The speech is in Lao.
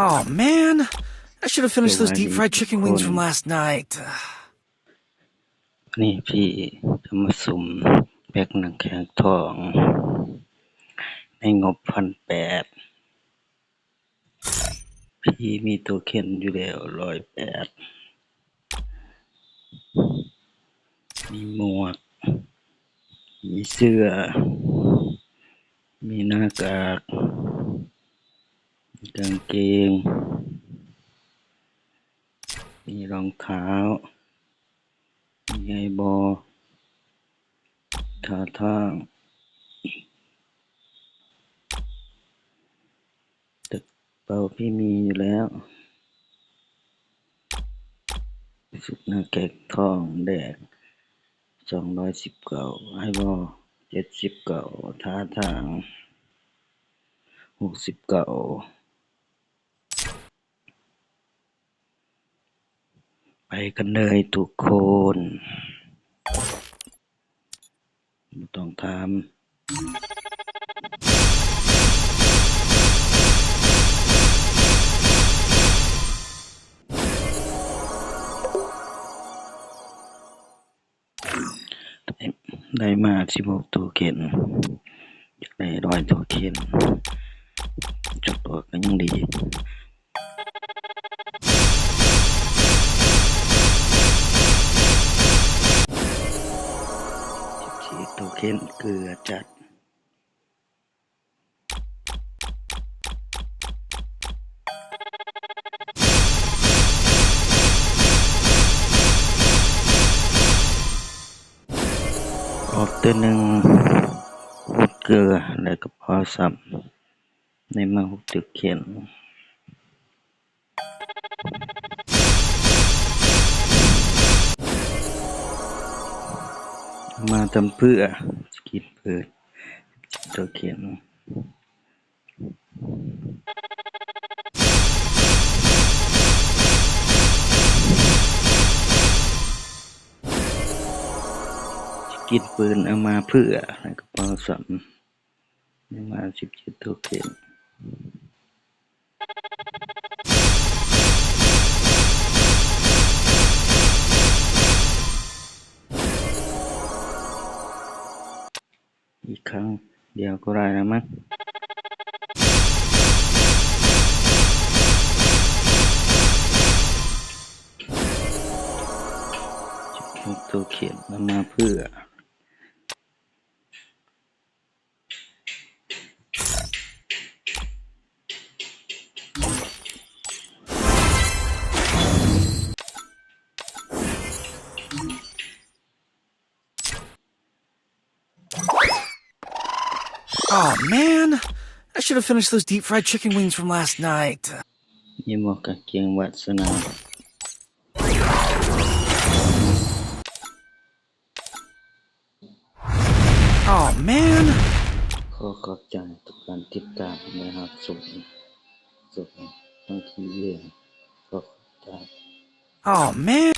Aw man, I should have finished those deep fried chicken wings from last night. ນີ້ພີ່ຈະມາສຸ່ມແພັກໜັງແກງທອງໃນງົບພັນແປດ. ພີ່ມີໂທເຄັນຢູ່ແລ້ວຮ້ອຍແປດ ມີໝວກ ມີເສື້ອ ມີໜ້າກາກ ມີກາງເກງ ມີລອງເທົ້າ ມີໄອບໍ ທ່າທາງ ກະເປົາພີ່ມີຢູ່ແລ້ວ ສຸດໜ້າແກງທອງແດກສອງຮ້ອຍສິບເກົ້າ ໄອບໍເຈັດສິບເກົ້າ ທ່າທາງຫົກສິບເກົ້າ. ໄປກັນເລີຍທຸກຄົນ ບໍ່ຕ້ອງຖາມ. ໄດ້ມາສິບຫົກໂທເຄັນ ຢາກໄດ້ຮ້ອຍໂທເຄັນ ຈົດອອກກະຍັງດີ. ສິບສີ່ໂທເຄັນ ເກືອຈັດ. ອອກເທື່ອໜຶ່ງ ຫົກເກືອ ແລະກະເປົາຊ້ຳ ໄດ້ມາຫົກໂທເຄັນ. ມາທຳເພື່ອ ສະກິນເປີດ ໂທເຄັນ ສະກິນປືນເອົາມາເພື່ອ ໃນກະເປົາຊ້ຳ ຍັງວ່າສິບເຈັດໂທເຄັນ. ອີກຄັ້ງດຽວກໍໄດ້ລະມັ້ງ. ໂຕຂຽນນຳມາເພື່ອ Aw man, I should have finished those deep fried chicken wings from last night. ມີໝວກກາງເກງວາດສະໜາ. Aw man. ຂໍຂອບໃຈທຸກການຕິດຕາມ ແລະ ຮັບຊົມ ຊົມທັງທີ່ເລີຍ. ຂໍຂອບໃຈ. Aw man.